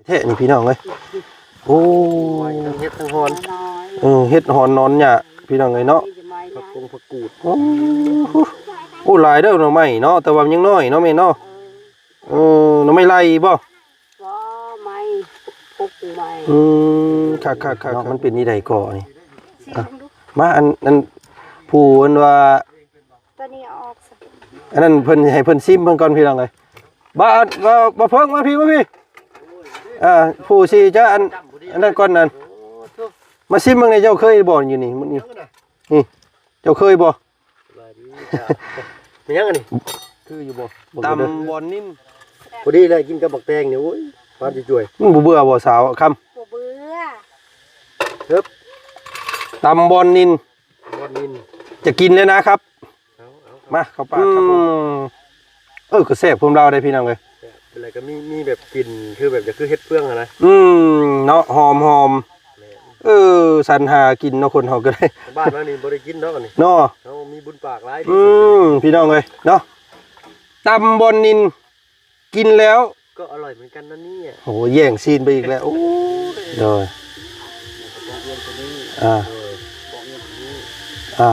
ແທ້ນີ້ພີ່ນ້ອງເອີຍ. ໂອ້ ທັງເຫັດທັງຫອນ ເອີ ເຫັດຫອນໜອນຫຍ້າພີ່ນ້ອງເອີຍເນາະ. ຜັກກົງຜັກກູດ ໂອ້ ໂອ້ ຫຼາຍເດີໜໍ່ໄມ້ເນາະ ແຕ່ວ່າມັນຍັງນ້ອຍເນາະແມ່ເນາະ. ເອີ ໜໍ່ໄມ້ໄລ່ບໍ່? ບໍ່ ໄມ້ ປົກໄມ້. ອືມ ຄັກໆໆ ມັນເປັນນີ້ໃດກໍນີ້. ອ່ະ ມາ ອັນ ອັນ ຜູ້ອັນວ່າ ຕົວນີ້ເອົາອອກຊະ ອັນນັ້ນເພິ່ນໃຫ້ເພິ່ນຊິມເບິ່ງກ່ອນພີ່ນ້ອງເອີຍ. ບ່າວ ບ່າວ ບ່າວເພິ່ງ ມາພີ້ ມາພີ້. ອ່າ ຜູ້ຊິຈະອັນ ອັນນັ້ນກ່ອນນັ້ນ ມາຊິມເບິ່ງແດ່. ເຈົ້າເຄີຍບໍ່ຢູ່ນີ້ ນີ້ ນີ້ ເຈົ້າເຄີຍບໍ່? ສະບາຍດີ. ເປັນຫຍັງອັນນີ້? ຄືຢູ່ບໍ່? ຕຳບອນນິນ ພໍດີເລີຍ ກິນກັບບັກແຕງນີ້. ໂອ້ຍ ຫວານຈວຍໆ. ມັນບໍ່ເບື່ອບໍ່ສາວຄຳ? ບໍ່ເບື່ອ. ເອີບ ຕຳບອນນິນ ບອນນິນ ຈະກິນແລ້ວນະຄັບ. ເອົາ ເອົາ ມາ ເຂົ້າປາກຄັບ. ອືມ ເອີ ກໍແຊບພວມລາວໄດ໋ພີ່ນ້ອງເອີຍ. ເປັນໄລກໍມີ ມີແບບກິ່ນ ຄືແບບຈະຄືເຫັດເຟືອງຫັ້ນນະ. ອືມ ເນາະ ຫອມໆ. ແມ່ນ ເອີ ສັນຫາກິນເນາະ ຄົນເຮົາກໍໄດ້. ບ້ານເຮົານີ້ບໍ່ໄດ້ກິນດອກອັນນີ້ເນາະ. ເຮົາມີບຸນປາກຫຼາຍ. ອືມ ພີ່ນ້ອງເອີຍເນາະ ຕຳບອນນິນ ກິນແລ້ວກໍອະລ່ອຍເໝືອນກັນນະນີ້. ໂອ້ ແຍ່ງຊີນໄປອີກແລ້ວ. ໂອ້ຍ ໂດຍ ອ່າ ອ່າ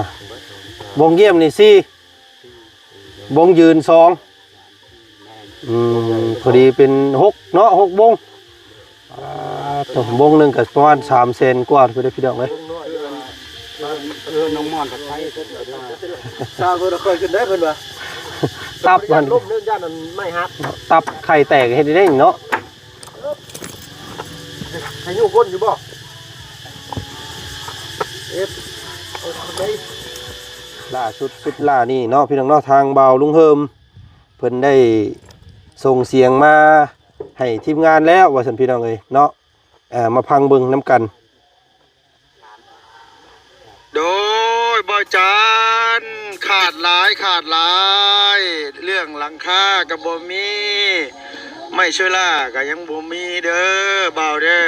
ວົງຢ້ຽມນີ້ສີ່ ວົງຢືນສອງ. ອືມ ພໍດີເປັນຫົກເນາະ ຫົກວົງ. ອ່າ ຕົວວົງໜຶ່ງກໍປະມານສາມແສນກວ່າພຸ້ນເດ້ພີ່ນ້ອງເອີຍ. ເອີ ນ້ອງມ່ອນກັບໄທ ຊາວເພິ່ນຄ່ອຍຂຶ້ນໄດ້ເພິ່ນວ່າ ຕັບມັນລົ້ມເລື່ອງຢ້ານອັນໄມ້ຫັກ ຕັບໄຂ່ແຕກເຮັດໄດ້ເນາະ. ໃຫ້ຢູ່ຄົນຢູ່ບໍ່? ເຮັດ ເອົາໄປ ລ່າສຸດ ສຸດລ່ານີ້ເນາະ ພີ່ນ້ອງເນາະ ທາງບ່າວລຸງເຮີມ ເພິ່ນໄດ້ສົ່ງສຽງມາໃຫ້ທີມງານແລ້ວວ່າຊັ້ນ ພີ່ນ້ອງເອີຍເນາະ. ເອີ ມາຟັງເບິ່ງນຳກັນ. ໂດຍ ບ່າວຈັນ ຂາດຫຼາຍ ຂາດຫຼາຍ ເລື່ອງຫຼັງຄາກໍບໍ່ມີ ໄມ້ເຊື້ອລາກໍຍັງບໍ່ມີເດີ ບ່າວເດີ.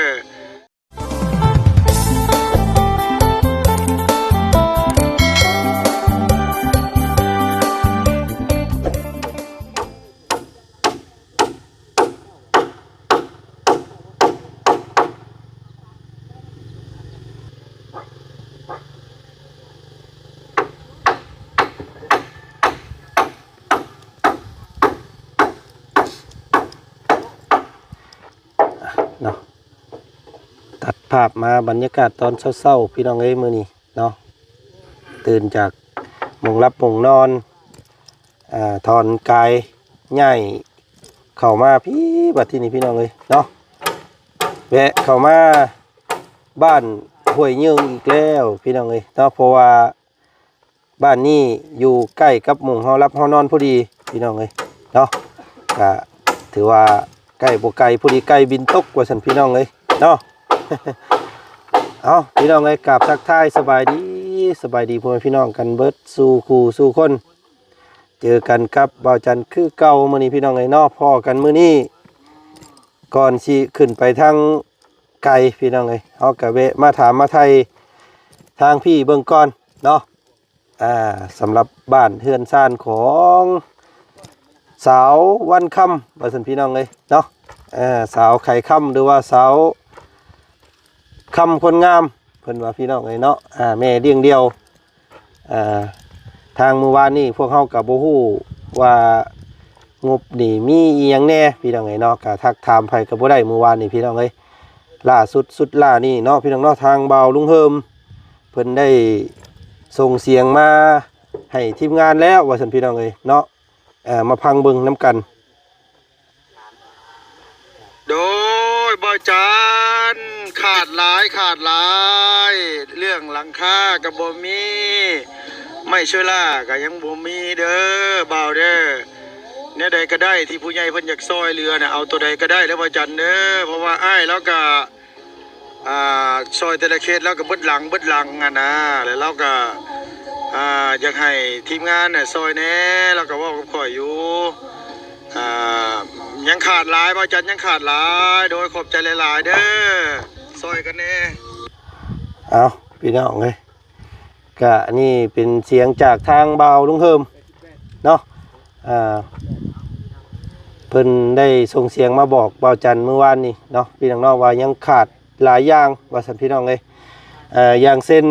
ເນາະ ຕັດພາບມາບັນຍາກາດຕອນເຊົ້າໆ ພີ່ນ້ອງເອີຍ ມື້ນີ້ເນາະ ຕື່ນຈາກມຸງຫຼັບມຸງນອນ ອ່າ ຖອນກາຍຍ້າຍເຂົ້າມາພີ້ ບັດທີນີ້ ພີ່ນ້ອງເອີຍເນາະ ແວະເຂົ້າມາບ້ານຫ້ວຍຍືງອີກແລ້ວ ພີ່ນ້ອງເອີຍເນາະ ເພາະວ່າ ບ້ານນີ້ຢູ່ໃກ້ກັບໝ່ອງເຮົາຫຼັບເຮົານອນພໍດີ ພີ່ນ້ອງເອີຍເນາະ ກະຖືວ່າໃກ້ບໍ່ໄກ ພໍດີໄກ່ບິນຕົກວ່າຊັ້ນ ພີ່ນ້ອງເອີຍເນາະ. ເອົາ ພີ່ນ້ອງເອີຍ ກາບທັກທາຍສະບາຍດີ ສະບາຍດີພໍ່ແມ່ພີ່ນ້ອງກັນເບິດສູ່ຄູ່ສູ່ຄົນ ເຈີກັນກັບບ່າວຈັນຄືເກົ່າມື້ນີ້ ພີ່ນ້ອງເອີຍເນາະ. ພໍ້ກັນມື້ນີ້ ກ່ອນຊິຂຶ້ນໄປທາງໄກ ພີ່ນ້ອງເອີຍ ເຮົາກະແວະມາຖາມມາໄຖ່ທາງພີ້ເບິ່ງກ່ອນເນາະ. ອ່າ ສຳລັບບ້ານເຮືອນຊານຂອງສາວວັນຄຳ ວ່າຊັ້ນ ພີ່ນ້ອງເອີຍເນາະ ເອີ ສາວໄຂຄຳ ຫຼືວ່າສາວຄຳຄົນງາມ ເພິ່ນວ່າ ພີ່ນ້ອງເອີຍເນາະ ອ່າ ແມ່ລ້ຽງດ່ຽວ. ອ່າ ທາງມື້ວານນີ້ພວກເຮົາກໍບໍ່ຮູ້ວ່າງົບນີ້ມີອີ່ຫຍັງແດ່ ພີ່ນ້ອງເອີຍເນາະ ກໍທັກຖາມໃຜກໍບໍ່ໄດ້ມື້ວານນີ້ ພີ່ນ້ອງເອີຍ. ລ່າສຸດ ສຸດລ່ານີ້ເນາະ ພີ່ນ້ອງເນາະ ທາງບ່າວລຸງເຮີມ ເພິ່ນໄດ້ສົ່ງສຽງມາໃຫ້ທີມງານແລ້ວວ່າຊັ້ນ ພີ່ນ້ອງເອີຍເນາະ. ເອີ ມາຟັງເບິ່ງນຳກັນ. ໂດຍ ບ່າວຈັນ ຂາດຫຼາຍ ຂາດຫຼາຍ ເລື່ອງຫຼັງຄາກໍບໍ່ມີ ໄມ້ເຊື້ອລາກໍຍັງບໍ່ມີເດີ ບ່າວເດີ. ແນວໃດກໍໄດ້ທີ່ຜູ້ໃຫຍ່ເພິ່ນຢາກຊ່ອຍເຫຼືອນະ ເອົາຕົວໃດກໍໄດ້ເດີ ບ່າວຈັນເດີ ເພາະວ່າອ້າຍລາວກໍ ອ່າ ຊ່ອຍແຕ່ລະເຂດລາວກໍເບິດຫຼັງເບິດຫຼັງຫັ້ນນະ ແລ້ວລາວກໍ ອ່າ ຢາກໃຫ້ທີມງານນະຊ່ອຍແດ່ ລາວກໍເວົ້າກັບຂ້ອຍຢູ່. ອ່າ ຍັງຂາດຫຼາຍ ບ່າວຈັນ ຍັງຂາດຫຼາຍ. ໂດຍ ຂອບໃຈຫຼາຍໆເດີ ຊ່ອຍກັນແດ່. ເອົາ ພີ່ນ້ອງເອີຍ ກະນີ້ເປັນສຽງຈາກທາງບ່າວລຸງເຮີມເນາະ ອ່າ ເພິ່ນ ເພິ່ນໄດ້ສົ່ງສຽງມາບອກບ່າວຈັນມື້ວານນີ້ເນາະ ພີ່ນ້ອງເນາະ ວ່າຍັງຂາດຫຼາຍຢ່າງວ່າຊັ້ນ ພີ່ນ້ອງເອີຍ. ເອີ ຢ່າງເຊັ່ນ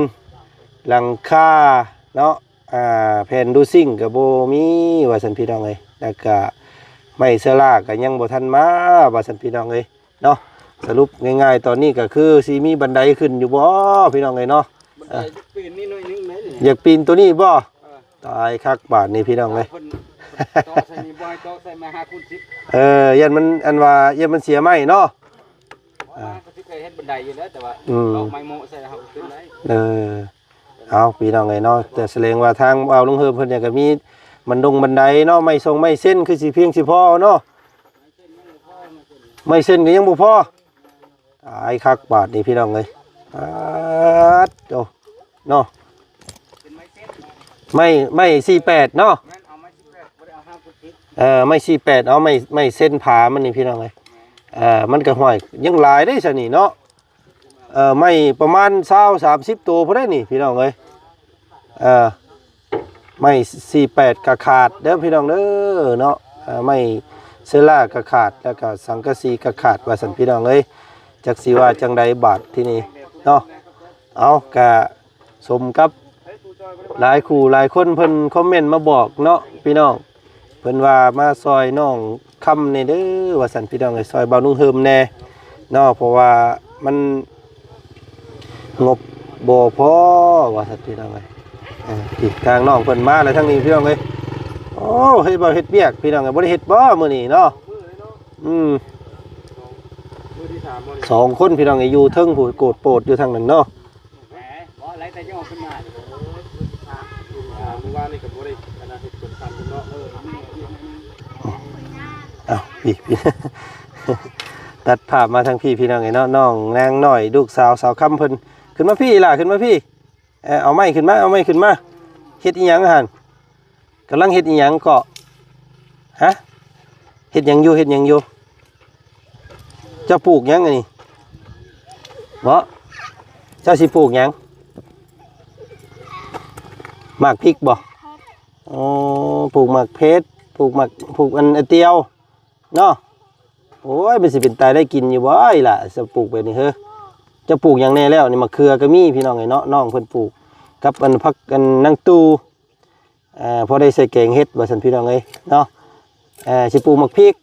ຫຼັງຄາເນາະ ອ່າ ແຜ່ນດູຊິງກໍບໍ່ມີວ່າຊັ້ນ ພີ່ນ້ອງເອີຍ. ແລ້ວກະໄມ້ເຊື້ອລາກກໍຍັງບໍ່ທັນມາວ່າຊັ້ນ ພີ່ນ້ອງເອີຍເນາະ. ສະຫຼຸບງ່າຍໆຕອນນີ້ກໍຄືຊິມີບັນໄດຂຶ້ນຢູ່ບໍ່ ພີ່ນ້ອງເອີຍເນາະ? ບັນໄດ ອ່າ ປີນນີ້ໜ້ອຍໜຶ່ງໄດ໋ນີ້ ຢາກປີນຕົວນີ້ບໍ່? ເອີ ຕາຍຄັກບາດນີ້ ພີ່ນ້ອງເອີຍ. ເພິ່ນຕອກໃສ່ນີ້ ບໍ່ໃຫ້ຕອກໃສ່ໄມ້ຫ້າຄູນສິບ. ເອີ ຢ້ານມັນ ອັນວ່າຢ້ານມັນເສຍໄມ້ເນາະ. ເພາະວ່າກໍຊິເຄີຍເຮັດບັນໄດຢູ່ແລ້ວ ແຕ່ວ່າ ອືມ ຕອກໄມ້ໂມະໃສ່ເຮົາກໍຂຶ້ນໄດ້. ເອີ ເອົາ ພີ່ນ້ອງເອີຍເນາະ, ແຕ່ສະແດງວ່າທາງບ່າວລຸງເຮີມເພິ່ນນີ້ກໍມີບັນດົງບັນໄດເນາະ, ໄມ້ຊົງໄມ້ເສັ້ນຄືຊິພຽງຊິພໍເນາະ. ໄມ້ເສັ້ນກໍຍັງບໍ່ພໍ. ຕາຍຄັກບາດນີ້ ພີ່ນ້ອງເອີຍ. ປາດໂທ້ ເນາະ. ໄມ້ ໄມ້ສີ່ແປດເນາະ. ແມ່ນ ເອົາໄມ້ສີ່ແປດ ບໍ່ໄດ້ເອົາຫ້າຄູນສິບ. ເອີ ໄມ້ສີ່ແປດ ເອົາໄມ້ ໄມ້ເສັ້ນຜາມັນນີ້ ພີ່ນ້ອງເອີຍ. ເອີ ມັນກໍຫ້ອຍຍັງຫຼາຍເດ້ຊະນີ້ເນາະ. ເອີ ໄມ້ປະມານຊາວ ສາມສິບໂຕພຸ້ນເດ້ນີ້ ພີ່ນ້ອງເອີຍ. ເອີ ໄມ້ສີ່ແປດກະຂາດເດີພີ່ນ້ອງເດີເນາະ. ເອີ ໄມ້ເຊລາກະຂາດ ແລ້ວກະສັງກະສີກະຂາດວ່າຊັ້ນພີ່ນ້ອງເອີຍ. ຈັກຊິວ່າຈັ່ງໃດບາດທີນີ້ເນາະ. ເອົາ ກະສົມກັບຫຼາຍຄູ່ຫຼາຍຄົນເພິ່ນຄອມເມັນມາບອກເນາະພີ່ນ້ອງ. ເພິ່ນວ່າມາຊ່ອຍນ້ອງຄຳແດ່ເດີວ່າຊັ້ນພີ່ນ້ອງເອີຍ, ຊ່ອຍບ່າວລຸງເຮີມແດ່ເນາະ ເພາະວ່າມັນງົບບໍ່ພໍວ່າຊັ້ນພີ່ນ້ອງເອີຍ. ເອີ ນີ້ທາງນ້ອງເພິ່ນມາແລ້ວທາງນີ້ພີ່ນ້ອງເອີຍ. ໂອ້ ເຮັດບໍ່ເຮັດວຽກພີ່ນ້ອງເອີຍ, ບໍ່ໄດ້ເຮັດບໍ່ມື້ນີ້ເນາະ? ອືມ ມື້ທີສາມບໍ່ນີ້? ສອງຄົນພີ່ນ້ອງເອີຍ, ຢູ່ເທິງພຸ້ນ ໂກດໂປດຢູ່ທາງນັ້ນເນາະ. ແໝ ບໍ່ ໄລ່ແຕ່ຍໍຂຶ້ນມາ. ເອີ ມື້ວານນີ້ກໍບໍ່ໄດ້ອັນນັ້ນ ເຮັດສວນສັດເນາະ. ເອີ ອ້າວ ພີ່ ພີ່ ຕັດພາບມາທາງພີ່ ພີ່ນ້ອງເອີຍເນາະ. ນ້ອງນາງນ້ອຍ ລູກສາວສາວຄຳເພິ່ນ ຂຶ້ນມາພີ່ຫຼ້າ ຂຶ້ນມາພີ່. ເອີ ເອົາໄມ້ຂຶ້ນມາ ເອົາໄມ້ຂຶ້ນມາ. ເຮັດອີ່ຫຍັງຫັ້ນ? ກຳລັງເຮັດອີ່ຫຍັງເກາະ? ຮະ? ເຮັດຫຍັງຢູ່? ເຮັດຫຍັງຢູ່? ເຈົ້າປູກຫຍັງອັນນີ້? ເບາະ ເຈົ້າຊິປູກຫຍັງ? ໝາກພິກບໍ່? ອໍ ປູກໝາກເຜັດ ປູກໝາກ ປູກອັນ ອັນຕຽວເນາະ. ໂອ້ຍ ມັນຊິເປັນຕາໄດ້ກິນຢູ່ບໍ່ອີ່ຫຼ້າ ສະປູກແບບນີ້ເຮີ? ເຈົ້າປູກຫຍັງແດ່ແລ້ວນີ້? ໝາກເຂືອກໍມີພີ່ນ້ອງເອີຍເນາະ, ນ້ອງເພິ່ນປູກກັບອັນ ຜັກອັນນາງຕູ່. ເອີ ພໍໄດ້ໃສ່ແກງເຫັດວ່າຊັ້ນພີ່ນ້ອງເອີຍເນາະ. ເອີ ຊິປູກໝາກພິກ.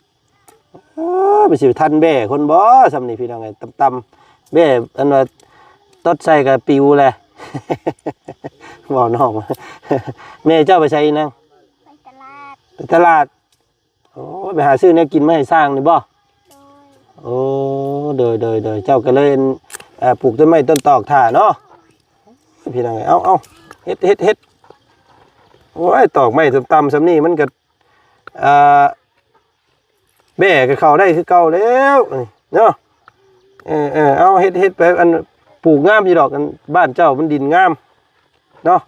ເອີ ມັນຊິທັນແບ້ຄົນບໍ່ຊ່ຳນີ້ພີ່ນ້ອງເອີຍ. ຕຳໆ ແບ້ອັນວ່າຕົດໃສ່ກໍປິວແຫຼະ ເວົ້ານ້ອງ. ແມ່ເຈົ້າໄປໃສອີ່ນາງ? ໄປຕະຫຼາດ ໄປຕະຫຼາດ. ໂອ້ ໄປຫາຊື້ແນວກິນມາໃຫ້ຊ້າງນີ້ບໍ່? ໂດຍ ໂອ້ ໂດຍ ໂດຍ ໂດຍ. ເຈົ້າກໍເລີຍ ເອີ ປູກຕົ້ນໄມ້ຕົ້ນຕອກຖ້າເນາະ ພີ່ນ້ອງເອີຍ. ເອົາ ເອົາ ເຮັດ ເຮັດ ເຮັດ. ໂອ້ຍ ຕອກໄມ້ຕ່ຳໆ ຊ່ຳນີ້ມັນກໍ ເອີ ແບ້ກໍເຂົ້າໄດ້ຄືເກົ່າແລ້ວນີ້ເນາະ. ເອີ ເອີ ເອົາ ເຮັດ ເຮັດໄປ. ອັນ ປູກງາມຢູ່ດອກ. ອັນ ບ້ານເຈົ້າມັນດິນງາມ ເນາະ,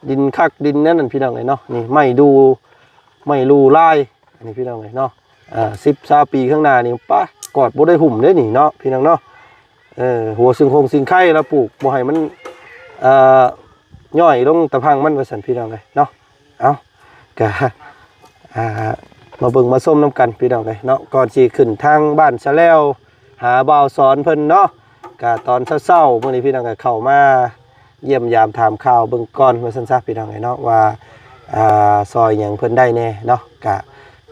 ດິນຄັກ ດິນນັ້ນນັ້ນ ພີ່ນ້ອງເອີຍເນາະ. ນີ້ໄມ້ດູ່ ໄມ້ລູ່ລາຍ ອັນນີ້ ພີ່ນ້ອງເອີຍເນາະ. ເອີ ສິບ ຊາວປີຂ້າງໜ້ານີ້ ປະ ກອດບໍ່ໄດ້ຫຸ້ມເດ້ນີ້ເນາະ ພີ່ນ້ອງເນາະ. ເອີ ຫົວຊຶງຄົງຊຶງໄຄລາວປູກ ບໍ່ໃຫ້ມັນ ເອີ ຍ້ອຍລົງຕາພັງມັນວ່າຊັ້ນ ພີ່ນ້ອງເອີຍເນາະ. ເອົາ ກະ ອ່າ ມາເບິ່ງມາຊົມນຳກັນ ພີ່ນ້ອງເອີຍເນາະ. ກ່ອນຊິຂຶ້ນທາງບ້ານສະແລວ ຫາບ່າວສອນເພິ່ນເນາະ ກະຕອນເຊົ້າໆ ມື້ນີ້ພີ່ນ້ອງກໍເຂົ້າມາຢ້ຽມຢາມຖາມຂ່າວເບິ່ງກ່ອນວ່າຊັ້ນຊະ ພີ່ນ້ອງເອີຍເນາະ ວ່າ ອ່າ ຊ່ອຍຫຍັງເພິ່ນໄດ້ແດ່ເນາະ. ກະ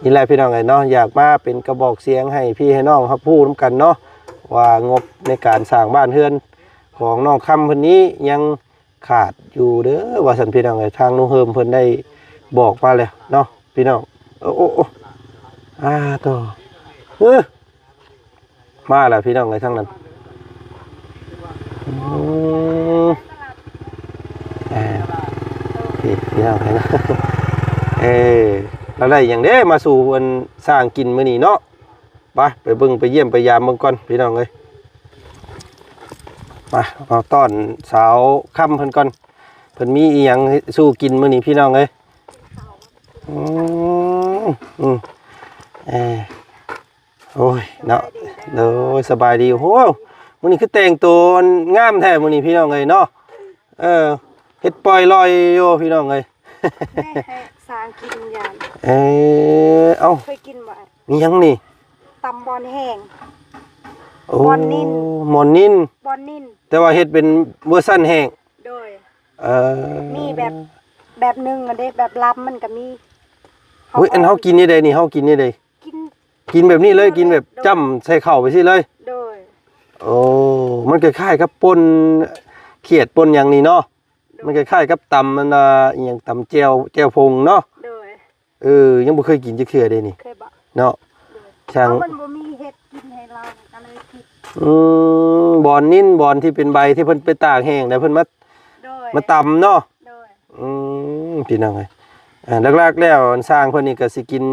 ນີ້ແຫຼະ ພີ່ນ້ອງເອີຍເນາະ, ຢາກມາເປັນກະບອກສຽງໃຫ້ພີ່ໃຫ້ນ້ອງຮັບຮູ້ນຳກັນເນາະ ວ່າງົບໃນການສ້າງບ້ານເຮືອນຂອງນ້ອງຄຳເພິ່ນນີ້ຍັງ ຂາດຢູ່ເດີວ່າຊັ້ນ ພີ່ນ້ອງເອີຍ. ທາງລຸງເຮີມເພິ່ນໄດ້ບອກມາແລ້ວເນາະ ພີ່ນ້ອງ. ໂອ້ ໂອ້ ໂອ້ ອາ ໂຕ ເອີ ມາແລ້ວ ພີ່ນ້ອງເອີຍ ທາງນັ້ນ. ອືມ ເອີ ພີ່ ພີ່ນ້ອງເອີຍ ເອີ ລາວໄດ້ຫຍັງເດ້ມາສູ່ອັນ ສ້າງກິນມື້ນີ້ເນາະ? ໄປ ໄປເບິ່ງ ໄປຢ້ຽມໄປຢາມເບິ່ງກ່ອນ ພີ່ນ້ອງເອີຍ. ມາ ມາຕ້ອນສາວຄຳເພິ່ນກ່ອນ ເພິ່ນມີອີ່ຫຍັງສູ່ກິນມື້ນີ້ ພີ່ນ້ອງເອີຍ. ອືມ ອືມ ເອີ ໂອ້ຍເນາະ ໂດຍ ສະບາຍດີ. ໂອ້ ມື້ນີ້ຄືແຕ່ງໂຕງາມແທ້ມື້ນີ້ ພີ່ນ້ອງເອີຍເນາະ. ເອີ ເຮັດປ່ອຍລອຍຢູ່ ພີ່ນ້ອງເອີຍ. ແມ່ໃຫ້ສ້າງກິນຢາມ ເອີ ເອົ້າ ເຄີຍກິນບໍ່? ມີຫຍັງນີ້? ຕຳບອນແຫ້ງ ໂອ້ ບອນນິນ ບອນນິນ ບອນນິນ ແຕ່ວ່າເຮັດເປັນເວີຊັນແຫ້ງ ໂດຍ ເອີ ມີແບບ ແບບໜຶ່ງອັນເດ້ ແບບລຳມັນກໍມີ ເຮົາ ອຸ້ຍ ອັນເຮົາກິນນີ້ໃດນີ້ ເຮົາກິນນີ້ໃດ? ກິນ ກິນແບບນີ້ເລີຍ ໂດຍ ກິນແບບ ໂດຍ ຈ້ຳໃສ່ເຂົ້າໄປຊີ້ເລີຍ ໂດຍ ໂອ້ ມັນຄ້າຍໆກັບປົ່ນຂຽດປົ່ນຫຍັງນີ້ເນາະ ໂດຍ ມັນຄ້າຍໆກັບຕຳອັນນ່າ ອີຫຍັງ ຕຳແຈ່ວ ແຈ່ວຜົງເນາະ ໂດຍ ເອີ ຍັງບໍ່ເຄີຍກິນຈັກເທື່ອເດ້ນີ້ ເຄີຍບໍ່? ເນາະ ໂດຍ ຊ່າງ ເພາະມັນບໍ່ມີເຮັດກິນໃຫ້ລາວ ກໍເລີຍຄິດ ອືມ ບອນນິນ ບອນທີ່ເປັນໃບທີ່ເພິ່ນໄປຕາກແຫ້ງ ແລ້ວເພິ່ນມາ ໂດຍ ມາຕຳເນາະ ໂດຍ ອືມ ພີ່ນ້ອງເອີຍ ອ່າ ຫຼັກໆແລ້ວຊ່າງເພິ່ນນີ້ກໍຊິກິນ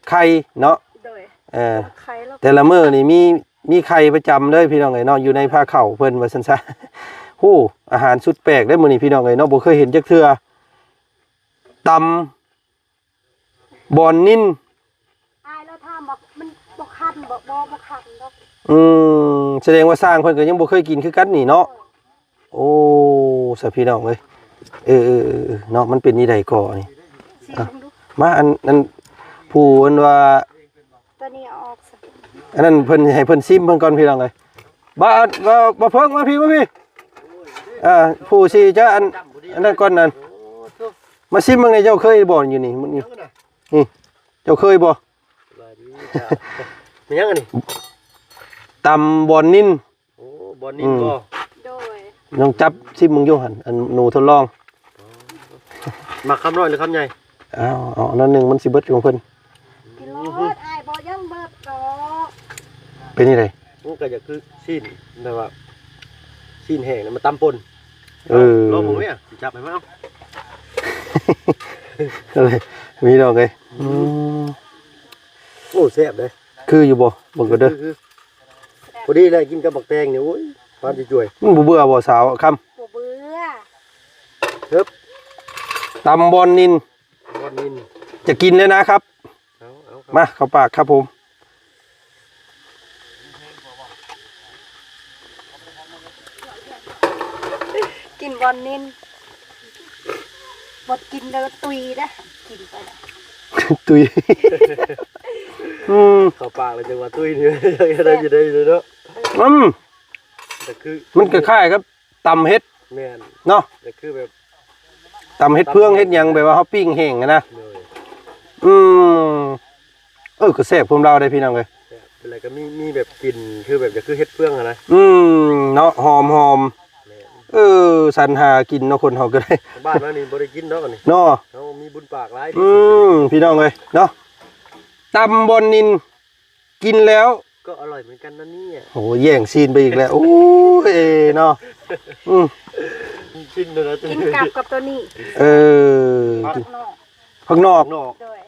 ໄຂ່ເນາະ ໂດຍ ເອີ ແຕ່ລະມື້ນີ້ມີ ມີໄຂ່ປະຈຳເລີຍພີ່ນ້ອງເອີຍເນາະ ຢູ່ໃນພາເຂົ້າເພິ່ນວ່າຊັ້ນຊະ ໂອ້ ອາຫານສຸດແປກເດ້ມື້ນີ້ພີ່ນ້ອງເອີຍເນາະ ບໍ່ເຄີຍເຫັນຈັກເທື່ອ ຕຳ ບອນນິນ ອ້າຍລາວຖາມວ່າມັນບໍ່ຄັນບໍ່? ບໍ່ ບໍ່ຄັນດອກ ອືມ ສະແດງວ່າຊ່າງເພິ່ນກໍຍັງບໍ່ເຄີຍກິນຄືກັນນີ້ເນາະ ໂອ້ ຊະພີ່ນ້ອງເອີຍ ເອີໆໆ ເນາະ ມັນເປັນນີ້ໃດກໍນີ້ ຊິມເບິ່ງດູ ມາ ອັນ ອັນ ຜູ້ອັນວ່າ ຕົວນີ້ເອົາອອກຊະ ອັນນັ້ນເພິ່ນໃຫ້ເພິ່ນຊິມເບິ່ງກ່ອນພີ່ນ້ອງເອີຍ ບ່າວ ບ່າວ ບ່າວເພິ່ງ ມາພີ້ ມາພີ້ ອ່າ ຜູ້ຊິຈະອັນ ອັນນັ້ນກ່ອນນັ້ນ ມາຊິມເບິ່ງແດ່ ເຈົ້າເຄີຍບໍ່ຢູ່ນີ້ ນີ້ ນີ້ ເຈົ້າເຄີຍບໍ່? ສະບາຍດີ ແມ່ນຫຍັງອັນນີ້? ຕຳບອນນິນ ໂອ້ ບອນນິນ ອືມ ບໍ່? ໂດຍ ລອງຈັບຊິມເບິ່ງຢູ່ຫັ້ນ ອັນໜູທົດລອງ ມັກຄຳນ້ອຍຫຼືຄຳໃຫຍ່? ເອົາ ເອົາໜ້ອຍໜຶ່ງ ມັນຊິເບິດຂອງເພິ່ນ ກິນໂລດ ອ້າຍບໍ່ຍັງເບິດດອກ ເປັນຈັ່ງໃດ? ມັນກໍຢາກຄືຊີ້ນ ແບບວ່າຊີ້ນແຫ້ງນະ ມາຕຳປົ່ນ ເອີ ລອງເບິ່ງແມ້ ຊິຈັບໃຫ້ມັນເອົາ ກໍເລີຍ ພີ່ນ້ອງເອີຍ ອືມ ໂອ້ ແຊບເດ້ ຄືຢູ່ບໍ່? ເບິ່ງກ່ອນເດີ ຄື ພໍດີແຫຼະ ກິນກັບບັກແຕງນີ້ ໂອ້ຍ ປານຊິຈ່ວຍ ມັນບໍ່ເບື່ອບໍ່ສາວຄຳ? ບໍ່ເບື່ອ ເອີບ ຕຳບອນນິນ ບອນນິນ ຈະກິນແລ້ວນະຄັບ ເອົາ ເອົາ ມາ ເຂົ້າປາກຄັບຜົມ ກິນບອນນິນ ບໍ່ກິນແລ້ວຕຸຍເດ້ ກິນໄປແລ້ວ ຕຸຍ ອືມ ເຂົ້າປາກແລ້ວຈັ່ງວ່າຕຸຍນີ້ ໄດ້ຢູ່ ໄດ້ຢູ່ເນາະ ອືມ ກໍຄື ມັນຄ້າຍໆກັບ ຕຳເຫັດ ແມ່ນ ເນາະ ກໍຄືແບບ ຕຳເຫັດເຟືອງ ຕຳເຫັດຫຍັງ ແບບວ່າເຮົາປີ້ງແຫ້ງຫັ້ນນະ ໂດຍ ອືມ ເອີ ກໍແຊບພວມລາວເດ້ພີ່ນ້ອງເອີຍ ແຊບ ແລ້ວກໍມີ ມີແບບກິ່ນ ຄືແບບຈະຄືເຫັດເຟືອງຫັ້ນນະ ອືມ ເນາະ ຫອມໆ ແມ່ນ ເອີ ສັນຫາກິນເນາະ ຄົນເຮົາກໍໄດ້ ບ້ານເຮົານີ້ບໍ່ໄດ້ກິນດອກອັນນີ້ ເນາະ ເຮົາມີບຸນປາກຫຼາຍ ອືມ ພີ່ນ້ອງເອີຍເນາະ ຕຳບ່ອນນິນ ກິນແລ້ວ ກໍອະລ່ອຍເໝືອນກັນນະນີ້ ໂອ້ ແຍ່ງຊີນໄປອີກແລ້ວ ໂອ້ຍເນາະ ອືມ ກິນກັບກັບຕົວນີ້ ເອີ ຜັກນອກ ຜັກນອກ ໂດຍ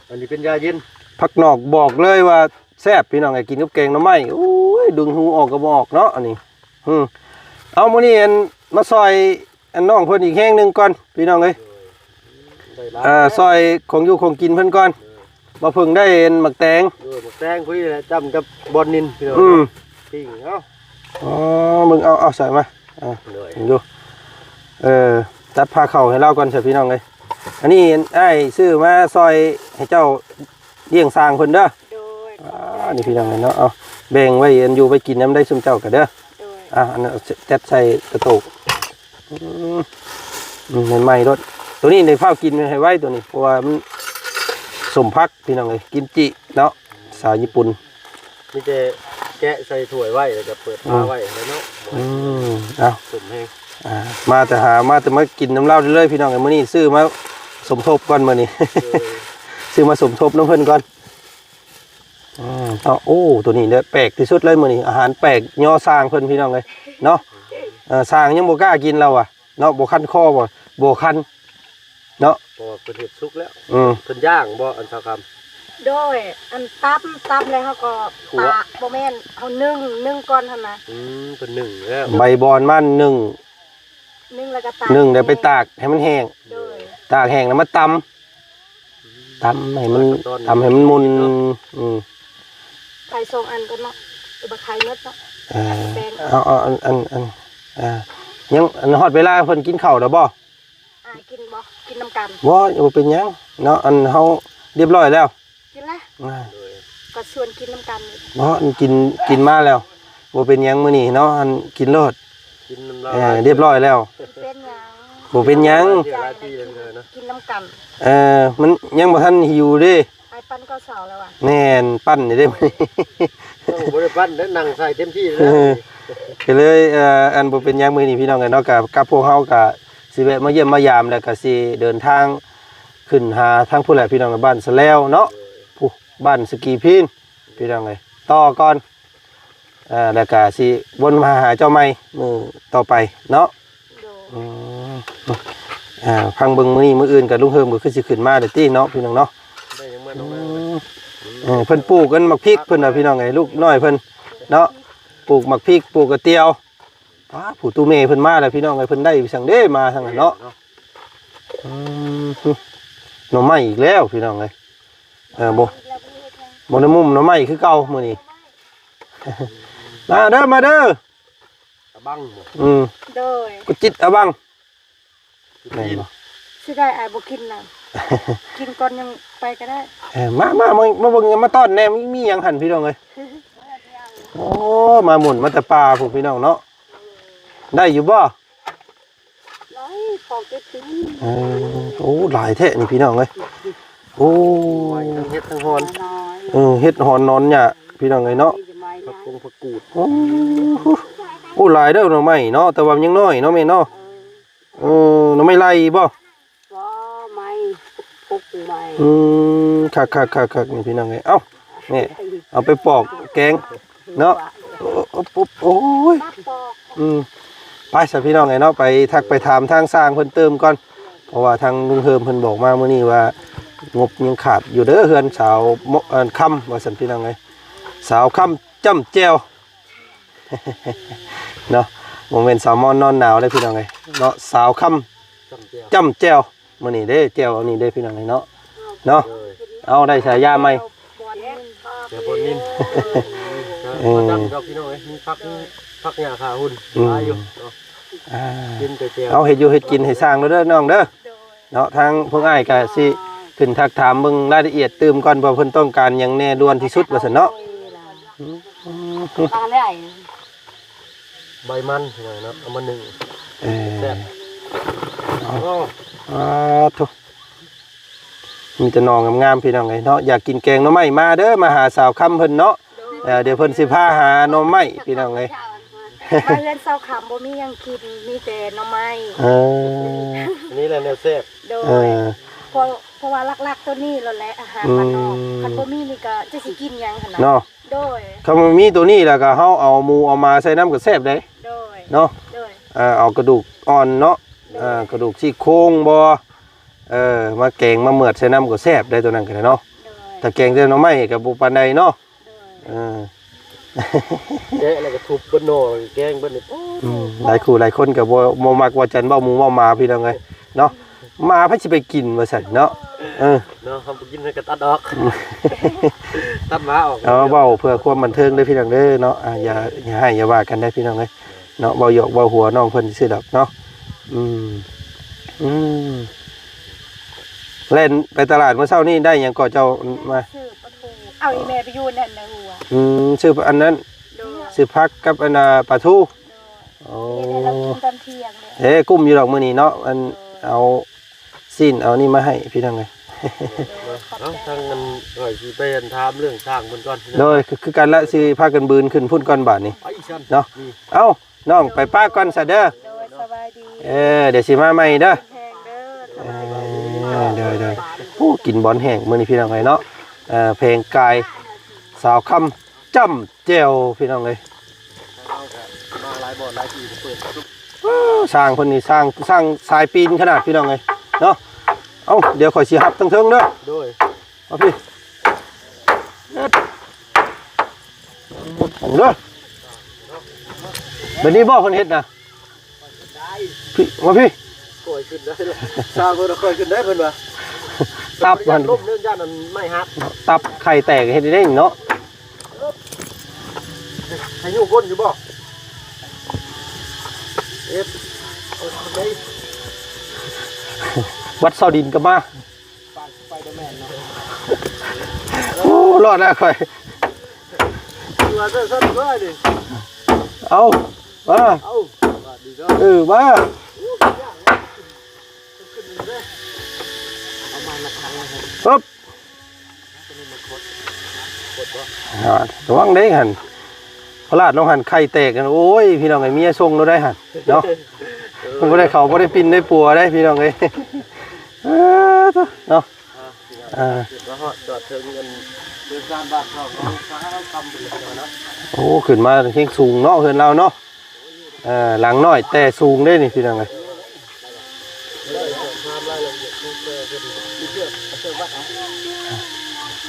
ອັນນີ້ເປັນຢາເຢັນ ຜັກນອກບອກເລີຍວ່າແຊບ ພີ່ນ້ອງ ໃຫ້ກິນກັບແກງໜໍ່ໄມ້ ໂອ້ຍ ດຶງຫູອອກກໍບໍ່ອອກເນາະ ອັນນີ້ ອືມ ເອົາ ມື້ນີ້ ອັນ ມາຊ່ອຍ ອັນ ນ້ອງເພິ່ນອີກແຮງໜຶ່ງກ່ອນ ພີ່ນ້ອງເອີຍ ເອີ ຊ່ອຍຂອງຢູ່ຂອງກິນເພິ່ນກ່ອນ ມາເພິ່ງໄດ້ ອັນ ໝາກແຕງ ເອີ ໝາກແຕງພຸ້ນແຫຼະ ຈ້ຳກັບບ່ອນນິນ ພີ່ນ້ອງ ອືມ ປີ້ງເອົາ ອໍ ເບິ່ງເອົາ ເອົາໃສ່ມາ ອ່າ ໂດຍ ເບິ່ງດູ ເອີ ຕັດພາເຂົ້າໃຫ້ລາວກ່ອນຊະ ພີ່ນ້ອງເອີຍ ອັນນີ້ອ້າຍຊື້ມາຊ່ອຍໃຫ້ເຈົ້າລ້ຽງຊ່າງເພິ່ນເດີ ໂດຍ ອ່າ ນີ້ ພີ່ນ້ອງເອີຍເນາະ ເອົາ ແບ່ງໄວ້ ອັນ ຢູ່ໄວ້ກິນນຳໄດ້ຊຸມເຈົ້າກໍເດີ ໂດຍ ອ່າ ອັນນັ້ນຈັດໃສ່ກະໂຕກ ອືມ ອືມ ໃໝ່ໆໂລດ ໂຕນີ້ໄດ້ຟ້າວກິນໃຫ້ໄວໂຕນີ້ ເພາະວ່າມັນສົມຜັກ ພີ່ນ້ອງເອີຍ ກິມຈິເນາະ ສາວຍີ່ປຸ່ນ ມີແຕ່ແກະໃສ່ຖ້ວຍໄວ້ ແລ້ວກໍເປີດຝາໄວ້ແລ້ວເນາະ ອືມ ເອົາ ສົມແຮງ ອ່າ ມາແຕ່ຫາ ມາແຕ່ມາກິນນຳລາວເລີຍ ພີ່ນ້ອງເອີຍ ມື້ນີ້ຊື້ມາສົມທົບກ່ອນ ມື້ນີ້ ເອີ ຊື້ມາສົມທົບນຳເພິ່ນກ່ອນ ອືມ ເນາະ ໂອ້ ໂຕນີ້ແຫຼະແປກທີ່ສຸດເລີຍມື້ນີ້ ອາຫານແປກຍໍຊ່າງເພິ່ນ ພີ່ນ້ອງເອີຍເນາະ ເອີ ຊ່າງຍັງບໍ່ກ້າກິນລາວວ່າເນາະ ບໍ່ຄັນຄໍບໍ່ ບໍ່ຄັນເນາະ ເພາະວ່າເພິ່ນເຮັດສຸກແລ້ວ ອືມ ເພິ່ນຍ່າງບໍ່ ອັນຊາວຄຳ ໂດຍ ອັນຕຳ ຕຳແລ້ວເຮົາກໍ ຂົ້ວ ຕາກ ບໍ່ແມ່ນ ເຮົາໜຶ້ງ ໜຶ້ງກ່ອນຫັ້ນນະ ອືມ ເພິ່ນໜຶ້ງແລ້ວ ໃບບອນມັນໜຶ້ງ ໜຶ້ງແລ້ວກໍຕາກ ໜຶ້ງແລ້ວໄປຕາກໃຫ້ມັນແຫ້ງ ໂດຍ ຕາກແຫ້ງແລ້ວມາຕຳ ຕຳໃຫ້ມັນ ຕຳໃຫ້ມັນໝຸ່ນ ອືມ ໄຂ່ສອງອັນກ່ອນເນາະ ບໍ່ໄຂ່ໝົດເນາະ ເອີ ແປ້ງ ເອົາ ເອົາ ອັນ ອັນ ອັນ ອ່າ ຍັງ ອັນ ຮອດເວລາເພິ່ນກິນເຂົ້າແລ້ວບໍ່? ອ່າ ກິນບໍ່? ກິນນຳກັນ ບໍ່ ບໍ່ເປັນຫຍັງເນາະ ອັນ ເຮົາຮຽບຮ້ອຍແລ້ວ ກິນແລ້ວ ອ່າ ກໍຊວນກິນນຳກັນນີ້ ເນາະ ອັນກິນ ກິນມາແລ້ວ ບໍ່ເປັນຫຍັງມື້ນີ້ເນາະ ອັນກິນໂລດ ກິນນ້ຳລາຍ ເອີ ລຽບຮ້ອຍແລ້ວ ບໍ່ເປັນຫຍັງ ບໍ່ເປັນຫຍັງ ຫຼາຍເທື່ອຫຼາຍປີແລ້ວເນາະ ກິນນຳກັນ ເອີ ມັນຍັງບໍ່ທັນຫິວເດ້ ອ້າຍປັ່ນເຂົ້າເຊົ້າແລ້ວຫວາ ແມ່ນ ປັ່ນຢູ່ເດ້ມື້ນີ້ ໂອ້ ບໍ່ໄດ້ປັ່ນເດ້ ນັ່ງໃສ່ເຕັມທີ່ເລີຍ ເອີ ກໍເລີຍ ເອີ ອັນບໍ່ເປັນຫຍັງມື້ນີ້ພີ່ນ້ອງເອີຍເນາະ ກໍກັບພວກເຮົາກໍຊິແວະມາຢ້ຽມມາຢາມ ແລ້ວກໍຊິເດີນທາງຂຶ້ນຫາທາງພຸ້ນແຫຼະພີ່ນ້ອງ ບ້ານສະແລວເນາະ ຜູ້ ບ້ານສະກີພີນ ພີ່ນ້ອງເອີຍ ຕໍ່ກ່ອນ ເອີ ແລ້ວກະຊິວົນມາຫາເຈົ້າໃໝ່ມື້ຕໍ່ໄປເນາະ ໂດຍ ອືມ ອ່າ ຟັງເບິ່ງມື້ນີ້ມື້ອື່ນກະລຸງເຮີມກໍຄືຊິຂຶ້ນມາແລ້ວຕິເນາະ ພີ່ນ້ອງເນາະ ໄດ້ຫຍັງມານ້ອງນາງ ອືມ ເອີ ເພິ່ນປູກອັນໝາກພິກເພິ່ນວ່າ ພີ່ນ້ອງເອີຍ ລູກນ້ອຍເພິ່ນເນາະ ປູກໝາກພິກ ປູກກະຕຽວ ປ້າ ຜູ້ຕູ້ແມ່ເພິ່ນມາແລ້ວ ພີ່ນ້ອງເອີຍ ເພິ່ນໄດ້ສັງເດ້ມາທາງນັ້ນເນາະ ເນາະ ອືມ ໜໍ່ໄມ້ອີກແລ້ວ ພີ່ນ້ອງເອີຍ ເອີ ບໍ່ ບໍ່ໄດ້ມຸມໜໍ່ໄມ້ຄືເກົ່າມື້ນີ້ ມາເດີ ມາເດີ ອະບັງບໍ່ ອືມ ໂດຍ ກຸຈິດອະບັງ ກິນ ແມ່ນບໍ່ ຊິໄດ້ອ້າຍບໍ່ກິນນະ ກິນກ່ອນຍັງໄປກໍໄດ້ ເອີ ມາ ມາ ມາ ມາເບິ່ງ ມາຕ້ອນແດ່ ມີ ມີຫຍັງຫັ້ນ ພີ່ນ້ອງເອີຍ ໂອ້ ມາໝຸ່ນມາແຕ່ປ່າພຸ້ນ ພີ່ນ້ອງເນາະ ໄດ້ຢູ່ບໍ່? ຫຼາຍ ຂອງເກັບກິນ ເອີ ໂອ້ ຫຼາຍແທ້ນີ້ພີ່ນ້ອງເອີຍ ໂອ້ ທັງເຫັດທັງຫອນ ເອີ ເຫັດຫອນໜອນຫຍ້າພີ່ນ້ອງເອີຍເນາະ ຜັກກົງຜັກກູດ ໂອ້ ໂອ້ ຫຼາຍເດີໜໍ່ໄມ້ເນາະ ແຕ່ວ່າມັນຍັງນ້ອຍເນາະແມ່ເນາະ ເອີ ເອີ ໜໍ່ໄມ້ໄລ່ບໍ່? ບໍ່ ໄມ້ ປຸກໄມ້ ອືມ ຄັກໆໆໆ ນີ້ພີ່ນ້ອງເອີຍ ເອົ້າ ນີ້ ເອົາໄປປອກແກງເນາະ ໂອ້ ໂອ້ ໂອ້ຍ ອືມ ໄປຊະພີ່ນ້ອງເອີຍເນາະ ໄປທັກໄປຖາມທາງຊ່າງເພິ່ນຕື່ມກ່ອນ ເພາະວ່າທາງລຸງເຮີມເພິ່ນບອກມາມື້ນີ້ວ່າ ງົບຍັງຂາດຢູ່ເດີເຮືອນສາວ ເອີ ຄຳ ວ່າຊັ້ນພີ່ນ້ອງເອີຍ ສາວຄຳຈ້ຳແຈ່ວ ເນາະ ບໍ່ແມ່ນສາວມອນນອນໜາວເດ້ພີ່ນ້ອງເອີຍເນາະ ສາວຄຳຈ້ຳແຈ່ວ ຈ້ຳແຈ່ວ ມື້ນີ້ເດ້ ແຈ່ວອັນນີ້ເດ້ພີ່ນ້ອງເອີຍເນາະ ເນາະ ໂດຍ ເອົາໄດ້ສາຍາໃໝ່ ແຈ່ວບອນນິນ ເອີ ບໍ່ດັງດອກພີ່ນ້ອງເອີຍ ມີຜັກ ມີຜັກຫຍ້າຂາຫຸ່ນ ອືມ ຫຼາຍຢູ່ເນາະ ອ່າ ກິນແຕ່ແຈ່ວ ເອົາເຮັດຢູ່ເຮັດກິນໃຫ້ຊ່າງເດີນ້ອງເດີ ໂດຍ ເນາະ ທາງພວກອ້າຍກໍຊິຂຶ້ນທັກຖາມເບິ່ງລາຍລະອຽດຕື່ມກ່ອນ ວ່າເພິ່ນຕ້ອງການຫຍັງແດ່ດ່ວນທີ່ສຸດວ່າຊັ້ນເນາະ ອືມ ປານໃດ ໃບມັນເນາະ ເອົາມາໜຶ້ງ ເອີ ແຊບ ເອົາ ໂອ້ ອາ ໂທ້ ມີແຕ່ໜໍ່ງາມໆ ພີ່ນ້ອງເອີຍເນາະ ຢາກກິນແກງໜໍ່ໄມ້ມາເດີ ມາຫາສາວຄຳເພິ່ນເນາະ ໂດຍ ເອີ ດຽວເພິ່ນຊິພາຫາໜໍ່ໄມ້ ພີ່ນ້ອງເອີຍ ມາເຮືອນສາວຄຳບໍ່ມີຫຍັງກິນ ມີແຕ່ໜໍ່ໄມ້ ເອີ ນີ້ແຫຼະແນວແຊບ ໂດຍ ເອີ ເພາະ ເພາະວ່າຫຼັກໆໂຕນີ້ໂລດແຫຼະ ອາຫານບ້ານນອກ ອືມ ຄັນບໍ່ມີນີ້ກໍຈັກຊິກິນຫຍັງຫັ້ນນະ ເນາະ ໂດຍ ຄັນບໍ່ມີໂຕນີ້ແລ້ວກໍເຮົາເອົາໝູເອົາໝາໃສ່ນຳກໍແຊບເດ້ ໂດຍ ເນາະ ໂດຍ ເອີ ເອົາກະດູກອ່ອນເນາະ ໂດຍ ເອີ ກະດູກຊີ້ໂຄງບໍ່ ເອີ ມາແກງມາເໝືອດໃສ່ນຳກໍແຊບໄດ້ໂຕນັ້ນກໍໄດ້ເນາະ ໂດຍ ຖ້າແກງແຕ່ໜໍ່ໄມ້ກໍບໍ່ປານໃດເນາະ ໂດຍ ເອີ ແກະແລ້ວກໍທຸບເບິດໜໍ່ ແກງເບິດນີ້ ອືມ ໂອ້ ຫຼາຍຄູ່ຫຼາຍຄົນກໍບໍ່ ບໍ່ມັກວ່າຈັນເວົ້າໝູເວົ້າໝາ ພີ່ນ້ອງເອີຍເນາະ ໝາໃຜຊິໄປກິນວ່າຊັ້ນເນາະ ເອີ ເນາະ ເຮົາບໍ່ກິນໃຫ້ກໍຕັດອອກ ຕັດໝາອອກ ເອົາ ເວົ້າເພື່ອຄວາມບັນເທີງເດີພີ່ນ້ອງເດີເນາະ ອ່າ ຢ່າ ຢ່າຮ້າຍຢ່າວ່າກັນເດີພີ່ນ້ອງເອີຍເນາະ ເວົ້າຫຍອກເວົ້າຫົວນ້ອງເພິ່ນຊື່ໆດອກເນາະ ອືມ ອືມ ແລ່ນໄປຕະຫຼາດມື້ເຊົ້ານີ້ໄດ້ຫຍັງເກາະເຈົ້າມາ? ຊື້ປາທູ ເອົາອີ່ແມ່ໄປຢູ່ນັ້ນນະຫົວ ອືມ ຊື້ອັນນັ້ນ ໂດຍ ຊື້ຜັກກັບອັນນ່າປາທູ ໂດຍ ໂອ້ ເຮັດໃຫ້ລາວກິນຕອນທ່ຽງເດ້ ເອີ ກຸ້ມຢູ່ດອກມື້ນີ້ເນາະ ອັນ ໂດຍ ເອົາຊີ້ນເອົານີ້ມາໃຫ້ພີ່ນ້ອງເອີຍ ເອົາ ທາງນັ້ນຂ້ອຍຊິໄປອັນຖາມເລື່ອງຊ່າງເພິ່ນກ່ອນ ໂດຍ ຄື ຄືກັນລະ ຊິພາກັນບືນຂຶ້ນພຸ້ນກ່ອນບາດນີ້ ໄປຊັ້ນ ເນາະ ນີ້ ເອົ້າ ນ້ອງໄປປະກ່ອນຊະເດີ ໂດຍ ສະບາຍດີ ເອີ ດຽວຊິມາໃໝ່ເດີ ແຮງເດີ ສະບາຍດີ ເອີ ໂດຍ ໂດຍ ໂອ້ ກິນບອນແຫ້ງມື້ນີ້ພີ່ນ້ອງເອີຍເນາະ ເອີ ແພງກາຍ ສາວຄຳຈ້ຳແຈ່ວພີ່ນ້ອງເອີຍ ເຮົາກໍມາຫຼາຍບ່ອນຫຼາຍທີ່ເປີດ ເອີ ຊ່າງເພິ່ນນີ້ຊ່າງ ຊ່າງສາຍປີນຂະໜາດພີ່ນ້ອງເອີຍເນາະ ເອົ້າ ດຽວຂ້ອຍຊິຮັບທາງເທິງເດີ ໂດຍ ເອົາພີ່ ເຮັດ ເບິ່ງເດີ ແບບນີ້ບໍ່ເພິ່ນເຮັດນະ ພີ່ ມາພີ່ ຄ່ອຍຂຶ້ນໄດ້ລະ ຊ່າງເພິ່ນຄ່ອຍຂຶ້ນໄດ້ເພິ່ນວ່າ ຕັບມັນ ຢ້ານລົມເດີ ຢ້ານອັນໄມ້ຫັກ ຕັບໄຂ່ແຕກເຮັດໄດ້ເນາະ ໃຫ້ຍູ້ກົ້ນຢູ່ບໍ່? ເຮັດ ເອົາໄປ ວັດເສົາດິນກໍມາ ປານສະໄປເດີແມນເນາະ ໂອ້ ລອດແລ້ວຂ້ອຍ ວ່າຊັ້ນໆ ເອີຍນີ້ ເອົາ ມາ ເອົາ ເອີ ມາ ເອີບ ອ່າ ລະວັງເດ້ຫັ້ນ ພະລາດລົງຫັ້ນໄຂ່ແຕກຫັ້ນ ໂອ້ຍ ພີ່ນ້ອງເອີຍ ເມຍສົ່ງໂລດໄດ໋ຫັ້ນເນາະ ມັນບໍ່ໄດ້ເຂົ້າບໍ່ໄດ້ປິ່ນໄດ້ປົວໄດ໋ ພີ່ນ້ອງເອີຍ ເອີ ເນາະ ອ່າ ມາຮອດຈອດເຖິງອັນເຮືອນຊານບ້ານຊ່ອງເຮົາ ເຊົ້າຄ່ຳໄປເລີຍເນາະ ໂອ້ ຂຶ້ນມາແຮງສູງເນາະ ເຮືອນລາວເນາະ ເອີ ຫຼັງນ້ອຍແຕ່ສູງເດ້ນີ້ ພີ່ນ້ອງເອີຍ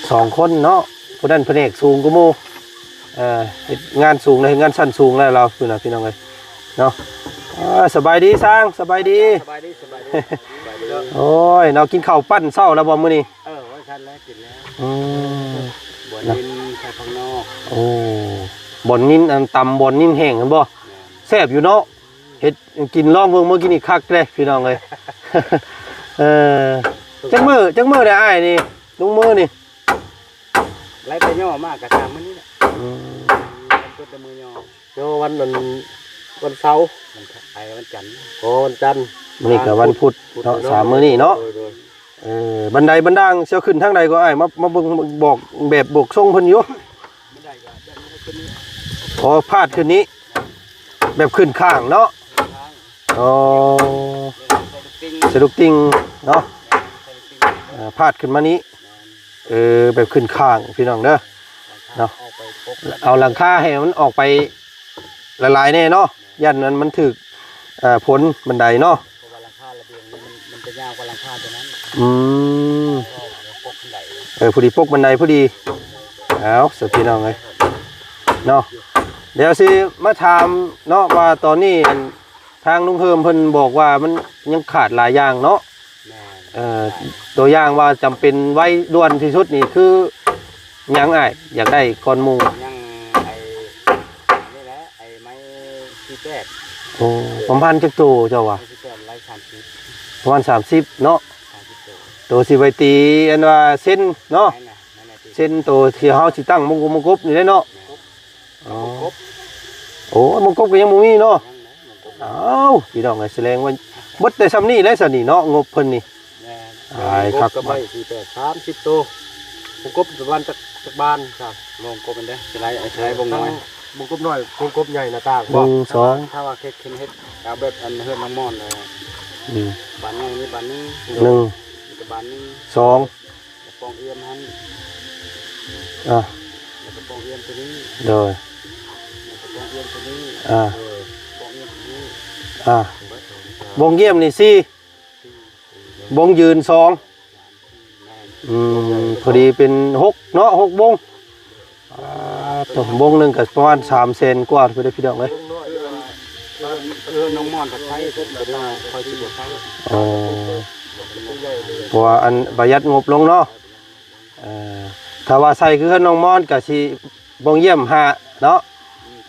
ສອງຄົນເນາະ ຜູ້ນັ້ນພະແນກສູງກວ່າໝູ່ ເອີ ເຮັດງານສູງແລ້ວ ເຮັດງານຊັ້ນສູງແລ້ວລາວ ພຸ້ນນະ ພີ່ນ້ອງເອີຍເນາະ ອ່າ ສະບາຍດີຊ່າງ ສະບາຍດີ ສະບາຍດີ ສະບາຍດີ ໂອ້ຍ ເນາະ ກິນເຂົ້າປັ້ນເຊົ້າແລ້ວບໍ່ມື້ນີ້? ເອີ ວ່າຊັ້ນແຫຼະ ກິນແລ້ວ ອືມ ບ່ອນນິນໃສ່ຜັກນອກ ໂອ້ ບ່ອນນິນ ອັນຕຳບ່ອນນິນແຫ້ງຫັ້ນບໍ່? ແມ່ນ ແຊບຢູ່ເນາະ ເຮັດກິນລອງເບິ່ງ ມື້ກີ້ນີ້ຄັກເດ້ພີ່ນ້ອງເອີຍ ເອີ ຈັກມື້ ຈັກມື້ແລ້ວອ້າຍນີ້ ລຸງມືນີ້? ໄລ່ແຕ່ຍໍມາກະສາມມື້ນີ້ແຫຼະ ອືມ ເພິ່ນເປີດແຕ່ມື້ຍໍ ຍໍວັນນັ້ນ ວັນເສົາ ວັນໄອ້ວັນຈັນ ອໍ ວັນຈັນ ມື້ນີ້ກະວັນພຸດເນາະ ສາມມື້ນີ້ເນາະ ໂດຍໆ ເອີ ບັນໄດບັນດາງຊິເອົາຂຶ້ນທາງໃດກໍອ້າຍ ມາ ມາເບິ່ງບອກແບບບອກຊົງເພິ່ນຢູ່ ອໍ ພາດຂຶ້ນນີ້ ແບບຂຶ້ນຂ້າງເນາະ ອໍ ສະດຸກຕິ່ງເນາະ ເອີ ພາດຂຶ້ນມານີ້ ເອີ ແບບຂຶ້ນຂ້າງພີ່ນ້ອງເດີ ເນາະ ເອົາຫຼັງຄາໃຫ້ມັນອອກໄປຫຼາຍໆແດ່ເນາະ ຢ້ານມັນ ມັນຖືກ ເອີ ຝົນບັນໄດເນາະ ເພາະວ່າຫຼັງຄາລະບຽງນີ້ມັນ ມັນຈະຍາວກວ່າຫຼັງຄາຕົວນັ້ນ ອືມ ເອີ ພໍດີປົກບັນໄດພໍດີ ເອົາ ຊັ້ນພີ່ນ້ອງເອີຍ ເນາະ ດຽວຊິມາຖາມເນາະ ວ່າຕອນນີ້ ອັນ ທາງລຸງເຮີມເພິ່ນບອກວ່າມັນຍັງຂາດຫຼາຍຢ່າງເນາະ ແມ່ນ ເອີ ຕົວຢ່າງວ່າຈຳເປັນໄວດ່ວນທີ່ສຸດນີ້ຄືຫຍັງອ້າຍ ຢາກໄດ້ກ່ອນໝູ່? ຍັງໄອ້ ນີ້ແຫຼະ ໄອ້ໄມ້ສີ່ແປດ ໂອ້ ປະມານຈັກໂຕເຈົ້າວ່າ? ໄມ້ສີ່ແປດ ໄລ່ສາມສິບ ປະມານສາມສິບເນາະ ສາມສິບໂຕ ໂຕຊິໄວ້ຕີອັນວ່າເຊັນເນາະ ແມ່ນແຫຼະ ແມ່ນແຫຼະ ເຊັນໂຕທີ່ເຮົາຊິຕັ້ງມົງກົບ ມົງກົບນີ້ແຫຼະເນາະ ແມ່ນ ອໍ ມົງກົບ ໂອ້ ມົງກົບກໍຍັງບໍ່ມີເນາະ ຍັງນະ ມົງກົບ ອ້າວ ພີ່ນ້ອງເອີຍ ສະແດງວ່າເບິດແຕ່ຊ່ຳນີ້ແຫຼະຊັ້ນນີ້ເນາະ ງົບເພິ່ນນີ້ ແມ່ນ ຫຼາຍຄັກ ກັບໄມ້ສີ່ແປດ ສາມສິບໂຕ ມົງກົບປະມານຈັກ ຈັກບານຊະ ມົງກົບມັນເດ້ ຊິໄລ່ ຊິໄລ່ບົງນ້ອຍ ມົງກົບນ້ອຍ ມົງກົບໃຫຍ່ໜ້າຕ່າງ ໜຶ່ງ ສອງ ຖ້າວ່າເຮັດ ເຮັດ ເຮັດ ເອົາແບບອັນເຮືອນນ້ອງມ່ອນເລີຍ ອືມ ບານໃຫຍ່ນີ້ບານໜຶ່ງ ໜຶ່ງ ນີ້ກໍບານໜຶ່ງ ສອງ ກະປອງອຽມຫັ້ນ ອ່າ ແລ້ວກະປອງອຽມຕົວນີ້ ໂດຍ ແລ້ວກະປອງອຽມຕົວນີ້ ອ່າ ເອີ ປອງອຽມຕົວນີ້ ອ່າ ເບິດ ວົງອຽມນີ້ສີ່ ວົງຢືນສອງ ແມ່ນ ອືມ ພໍດີເປັນຫົກເນາະ ຫົກວົງ ອ່າ ຕົວວົງໜຶ່ງກະປະມານສາມແສນກວ່າພຸ້ນເດ້ພີ່ນ້ອງເອີຍ ເອີ ນ້ອງມ່ອນກໍໃຊ້ ກໍໄດ້ວ່າຄ່ອຍຊິບໍ່ໃຊ້ ອໍ ເພາະວ່າອັນປະຢັດງົບລົງເນາະ ເອີ ຖ້າວ່າໃສ່ຄືເຮືອນນ້ອງມ່ອນກະຊິບ່ອງຢ້ຽມຫ້າເນາະ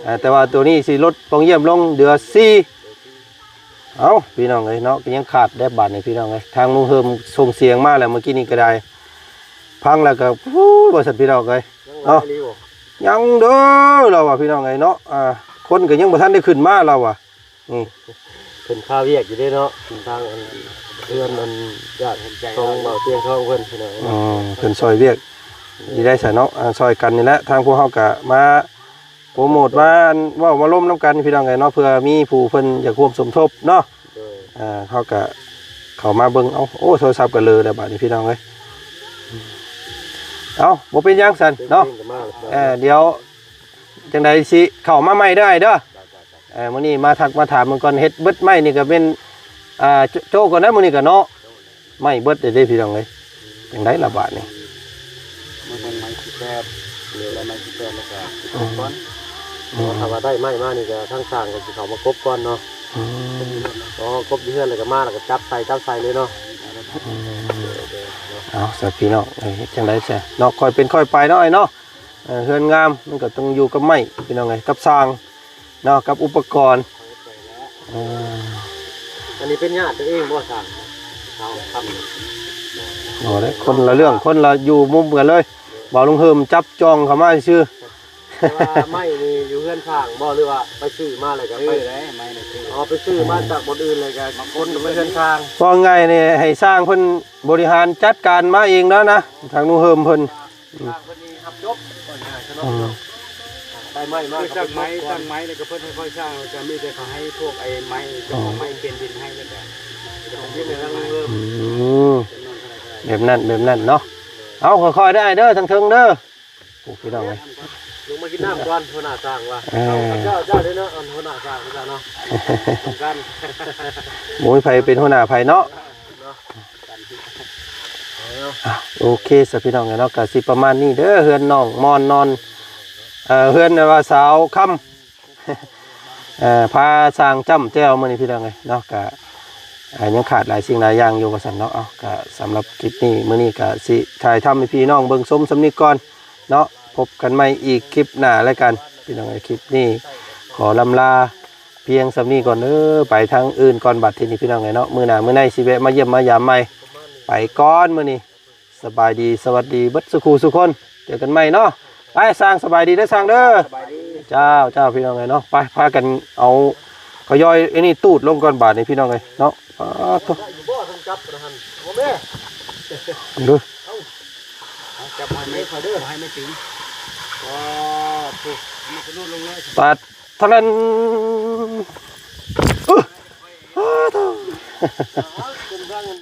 ເອີ ແຕ່ວ່າໂຕນີ້ຊິລົດບ່ອງຢ້ຽມລົງເຫຼືອສີ່ ເອົ້າ ພີ່ນ້ອງເອີຍເນາະ ກໍຍັງຂາດແດ່ບາດນີ້ພີ່ນ້ອງເອີຍ ທາງລຸງເຮີມສົ່ງສຽງມາແລ້ວມື້ກີ້ນີ້ກໍໄດ້ ຟັງແລ້ວກໍ ໂອ້ຍ ວ່າຊັ້ນພີ່ນ້ອງເອີຍເນາະ ຍັງເດີ ລາວວ່າພີ່ນ້ອງເອີຍເນາະ ອ່າ ຄົນກໍຍັງບໍ່ທັນໄດ້ຂຶ້ນມາລາວວ່າ ນີ້ ເພິ່ນຄາວຽກຢູ່ເດ້ເນາະ ທາງອັນເພື່ອນອັນຍາດຂອງເບົາຕຽງທອງເພິ່ນພີ່ນ້ອງເນາະ ເພິ່ນຊ່ອຍວຽກຢູ່ໄດ້ຊະເນາະ ອ່າ ຊ່ອຍກັນນີ້ແຫຼະ ທາງພວກເຮົາກະມາໂປຣໂມດ ມາເວົ້າມາລົມນຳກັນພີ່ນ້ອງເອີຍເນາະ ເພື່ອມີຜູ້ເພິ່ນຢາກຮ່ວມສົມທົບເນາະ ໂດຍ ອ່າ ເຮົາກະເຂົ້າມາເບິ່ງ ເອົ້າ ໂອ້ ໂທລະສັບກະເລີແລ້ວບາດນີ້ພີ່ນ້ອງເອີຍ ເອົ້າ ບໍ່ເປັນຫຍັງຊັ້ນເນາະ ເອີ ດຽວຈັ່ງໃດຊິເຂົ້າມາໃໝ່ເດີອ້າຍເດີ ເອີ ມື້ນີ້ມາທັກມາຖາມເບິ່ງກ່ອນ ເຮັດເບິດໄມ້ນີ້ກໍແມ່ນ ອ່າ ໂຈະ ໂຈະກ່ອນນະ ມື້ນີ້ກໍເນາະ ໄມ້ເບິດເດ້ພີ່ນ້ອງເອີຍ ຈັ່ງໃດລະບາດນີ້ ມັນຍັງໄມ້ສິບແປດ ເຫຼືອໄມ້ສິບແປດແລ້ວກໍເກັບກ່ອນ ອືມ ເພາະວ່າຖ້າວ່າໄດ້ໄມ້ມານີ້ກໍທາງຊ່າງກໍຊິເຂົ້າມາກົບກ່ອນເນາະ ອືມ ເພາະວ່າກົບຢູ່ເຮືອນແລ້ວກໍມາແລ້ວກໍຈັບໃສ່ ຈັບໃສ່ເລີຍເນາະ ອືມ ເອົາຊະພີ່ນ້ອງເອີຍ ເຮັດຈັ່ງໃດຊະເນາະ ຄ່ອຍເປັນຄ່ອຍໄປເນາະອ້າຍເນາະ ເອີ ເຮືອນງາມມັນກໍຕ້ອງຢູ່ກັບໄມ້ພີ່ນ້ອງເອີຍ ກັບຊ່າງເນາະ ກັບອຸປະກອນ ເອີ ອັນນີ້ເປັນຍາດຕົວເອງບໍ່ຊ່າງ ຊາວຄຳ ບໍ່ໄດ້ ຄົນລະເລື່ອງ ຄົນລະຢູ່ມຸມກັນເລີຍ ບ່າວລຸງເຮີມຈັບຈ່ອງເຂົ້າມາຊື່ ແຕ່ວ່າໄມ້ນີ້ຢູ່ເຮືອນຊ່າງບໍ່ ຫຼືວ່າໄປຊື້ມາແລ້ວກໍໄປ? ຊື້ໄດ້ໄມ້ນີ້ຊື້. ອໍ ໄປຊື້ມາຈາກບ່ອນອື່ນເລີຍກໍ ບາງຄົນກໍໄປເຮືອນຊ່າງ. ເວົ້າງ່າຍນີ້ ໃຫ້ຊ່າງເພິ່ນບໍລິຫານຈັດການມາເອງແລ້ວນະ ທາງໜູເຮີມເພິ່ນ. ອືມ ຊ່າງເພິ່ນນີ້ຮັບຈົບ ວ່າງ່າຍຊະເນາະ. ອືມ ໄດ້ໄມ້ມາ ຄື ກໍ ຊ່າງໄມ້ ໄປຈົບກ່ອນ ຊ່າງໄມ້ນີ້ກໍເພິ່ນໃຫ້ຂ້ອຍຊ່າງ ແລ້ວກໍມີແຕ່ເຂົາໃຫ້ພວກໄອ້ໄມ້ ເຈົ້າຂອງໄມ້ເຄນດິນໃຫ້ ແລ້ວກໍເຈົ້າຂອງດິນໃຫ້ທາງເລີ່ມ. ອືມ ແບບນັ້ນ ແບບນັ້ນເນາະ. ເອົາ ຄ່ອຍໆ ເດີອ້າຍເດີ ທາງເທິງເດີ. ໂອ້ ພີ່ນ້ອງເອີຍ ລົງມາກິນນ້ຳກ່ອນ ຫົວໜ້າຊ່າງວ່າ. ເອີ ເຈົ້າ ເຈົ້າເດ້ເນາະ ອັນຫົວໜ້າຊ່າງເຈົ້າເນາະ ນຳກັນ. ບໍ່ມີໃຜເປັນຫົວໜ້າໃຜເນາະ. ເນາະ ອ່ະ ໂອເຄຊະ ພີ່ນ້ອງເອີຍເນາະ ກະຊິປະມານນີ້ເດີ ເຮືອນນ້ອງມ່ອນນອນ ເອີ ເຮືອນວ່າສາວຄຳ ເອີ ພາຊ່າງຈ້ຳແຈ່ວມື້ນີ້ ພີ່ນ້ອງເອີຍເນາະ ກະ ອ່າ ຍັງຂາດຫຼາຍສິ່ງຫຼາຍຢ່າງຢູ່ວ່າຊັ້ນເນາະ. ເອົາ ກະສຳລັບຄລິບນີ້ ມື້ນີ້ກະຊິຖ່າຍທຳໃຫ້ພີ່ນ້ອງເບິ່ງຊົມສ່ຳນີ້ກ່ອນເນາະ. ພົບກັນໃໝ່ອີກຄລິບໜ້າແລ້ວກັນ ພີ່ນ້ອງເອີຍ. ຄລິບນີ້ຂໍລ່ຳລາພຽງສ່ຳນີ້ກ່ອນເດີ ໄປທາງອື່ນກ່ອນບັດທີນີ້ ພີ່ນ້ອງເອີຍເນາະ. ມື້ໜ້າມື້ໃນຊິແວະມາຢ້ຽມມາຢາມໃໝ່. ໄປກ່ອນມື້ນີ້ ສະບາຍດີ ສະຫວັດດີເບິດສູ່ຄູ່ສູ່ຄົນ ເຈີກັນໃໝ່ເນາະ. ໄປຊ່າງ ສະບາຍດີເດີຊ່າງເດີ. ສະບາຍດີ ເຈົ້າ ເຈົ້າ ພີ່ນ້ອງເອີຍເນາະ. ໄປ ພາກັນເອົາຂະຍ້ອຍອັນນີ້ຕູດລົງກ່ອນບາດນີ້ ພີ່ນ້ອງເອີຍເນາະ. ປາດໂທ້ ໄດ້ຢູ່ບໍ່ ເພິ່ນຈັບນະຫັ້ນ ໂອ້ແມ່ ເດີ ເອົາ ເອົາ ຈັບໃຫ້ໄມ້ເຂົາເດີ ໃຫ້ໄມ້ຕີ. ປາດໂທ້ ມັນກະຫຼຸດລົງເລີຍ ປາດ ທາງນັ້ນ ອື ປາດໂທ້.